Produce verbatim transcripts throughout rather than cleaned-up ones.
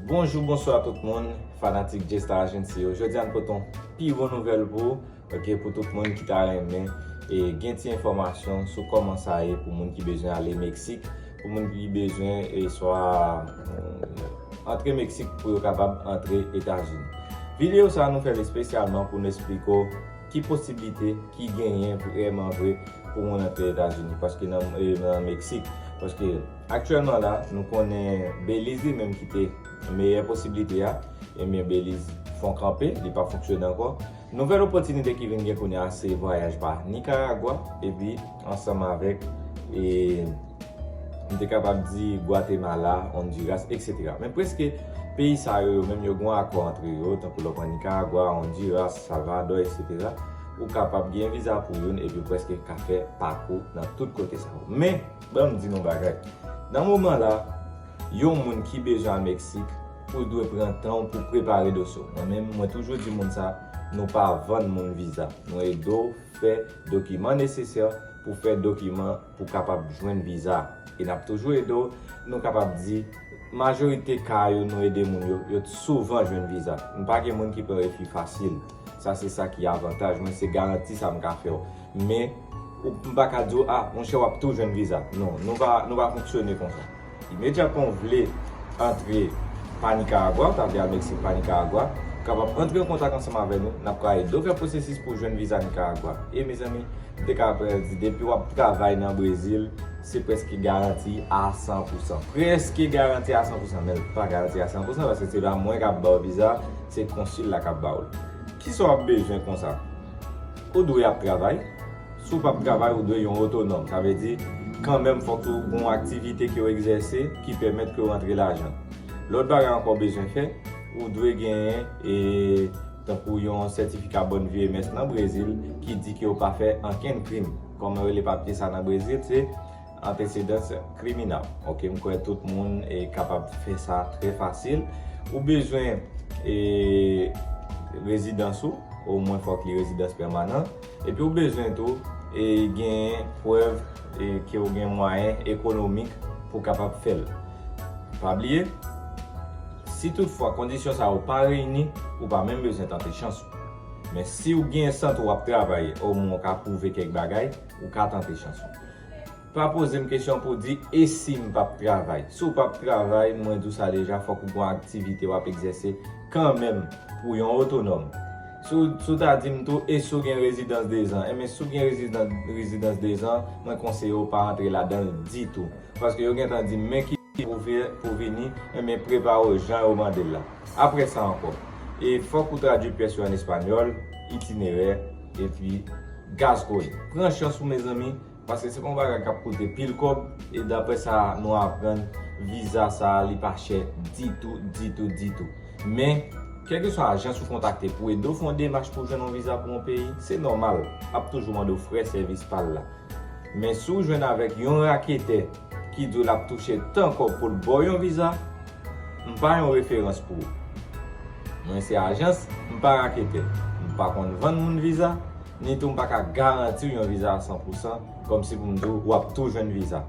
Bonjou, bonswa tout moun, fanatik J-Star Agency yo. Jodi a n pote yon pi bon nouvèl pou ou, ok, pou tout moun ki ta renmen e gen ti enfòmasyon sou kòman sa ye pou moun ki bezwen ale Meksik, pou moun ki bezwen e swa mm, antre Meksik pou yo kapab antre Etazini. Videyo sa a nou fè l espesyalman pou nou eksplike w ki posiblite ki genyen vrèman vre pou moun antre Etazini, paske nan, e, nan Meksik. Paske aktyèlman la, nou konnen Beliz li menm ki te meyè posiblite a, ebyen Beliz fè yon kanpe, li pa fonksyone ankò. Nouvèl opòtinite ki vin gen kounye a se vwayaj pa Nikaragwa, epi ansanm avèk e, m te kapab di Gwatemala, Ondiras, etsetera. Men prèske peyi sa yo, yo menm yo gen yon akò antre yo, tankou lè w pran Nikaragwa, Ondiras, Salvadò, etsetera. Ou kapab gen viza pou youn epi w prèske ka fè pakou nan tout kote sa yo. Men, ban m di nou yon bagay. Nan moman la, yon moun ki bezwen al Meksik, ou dwe pran tan w pou prepare dosye w. Mwen menm, mwen toujou di moun sa, nou pa vann moun viza. Nou ede w fè dokiman nesesè pou fè dokiman pou kapab jwenn viza. E n ap toujou ede w, nou kapab di, majorite ka yo nou ede moun yo, yo souvan jwenn viza. Nou pa gen moun ki pran refi fasil. Sa se sa ki avantaj mwen, se garanti sa m ka fè w. Men, ou, m pa ka di w, a, monchè, w ap tou jwenn viza. Non, nou pa, nou pa fonksyone konsa. Imedyatman w vle antre pa Nikaragwa, w ta vle al Meksik pa Nikaragwa, w kapab antre an kontak ansanm avè nou, n ap ka ede w fè pwosesis pou w jwenn viza Nikaragwa. E mezanmi, m te ka prèske di, depi w ap travay nan Brezil, se prèske garanti a san pou san. Prèske garanti a san pou san, men l pa garanti a san pou san, paske se pa mwen k ap ba w viza, se konsil la k ap ba w l. Kisa w ap bezwen konsa? Ou dwe ap travay. Si w p ap travay, ou dwe yon otonòm. Sa vle di, kanmenm, fòk ou gen yon aktivite ke w egzèse ki pèmèt ke w rantre lajan. Lòt bagay ankò w bezwen fè, ou dwe genyen, e, tankou yon sètifika bòn vi M S nan Brezil ki di ke w pa fè ankenn krim. Kòman yo rele papye sa nan Brezil? Se antesedans kriminal. Ok, m kwè tout moun e kapab fè sa trè fasil. Ou bezwen e rezidans ou, omwen fòk li rezidans pèmanan. Epi ou bezwen tou e gen prèv e ke ou gen mwayen ekonomik pou kapab fè l. Pa bliye, si toutfwa kondisyon sa yo pa reyini, ou pa menm bezwen tante chans ou. Men si ou gen sant ou ap travay, omwen ou ka pwouve kèk bagay, ou ka tante chans ou. Pa poze m kesyon pou di, e si m p ap travay? Si w p ap travay, mwen di w sa deja, fòk ou gen yon aktivite w ap egzèse kanmenm pou yon otonòm. Si w, si w ta di m tou, e si w gen rezidans dezan? Enben, si w gen rezidans, rezidans dezan, mwen konseye w pa antre ladan l ditou. Paske yo gentan di m, men ki pou vi-, pou vini, enben, prepare w jan yo mande l la. Apre sa ankò, e fòk ou tradui pyès yo an espanyòl, itinerè, epi gaz kole. Pran chans ou, mezanmi, paske se pa yon bagay k ap koute pil kòb, e daprè sa nou aprann, viza sa a, li pa chè ditou, ditou, ditou. Men, kèlkeswa ajans ou kontakte pou ede w fè yon demach pou jwenn yon viza pou yon peyi, se nòmal, ap toujou mande w frè sèvis pa l la. Men si w jwenn avèk yon raketè ki di w l ap touche tan kòb pou l ba w yon viza, m pa yon referans pou ou. Mwen se ajans, m pa raketè. M pa konn vann moun viza, nitou m pa ka garanti w yon viza a san pou san, kòmsi pou m di w w ap tou jwenn viza.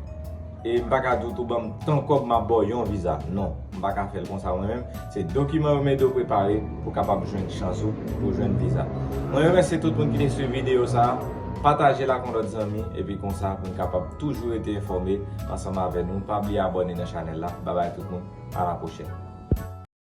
E m pa ka di w tou ban m tan kòb m ap ba w yon viza. Non, m pa ka fè l konsa mwen menm. Se dokiman yo m ede w prepare pou kapab jwenn chans ou pou jwenn viza. Mwen remèsye tout moun ki te swiv videyo sa a. Pataje l ak yon lòt zanmi, epi konsa pou n kapab toujou rete enfòme ansanm avè nou. Pa bliye abòne nan chanèl la. Babay tout moun, a la pwochèn.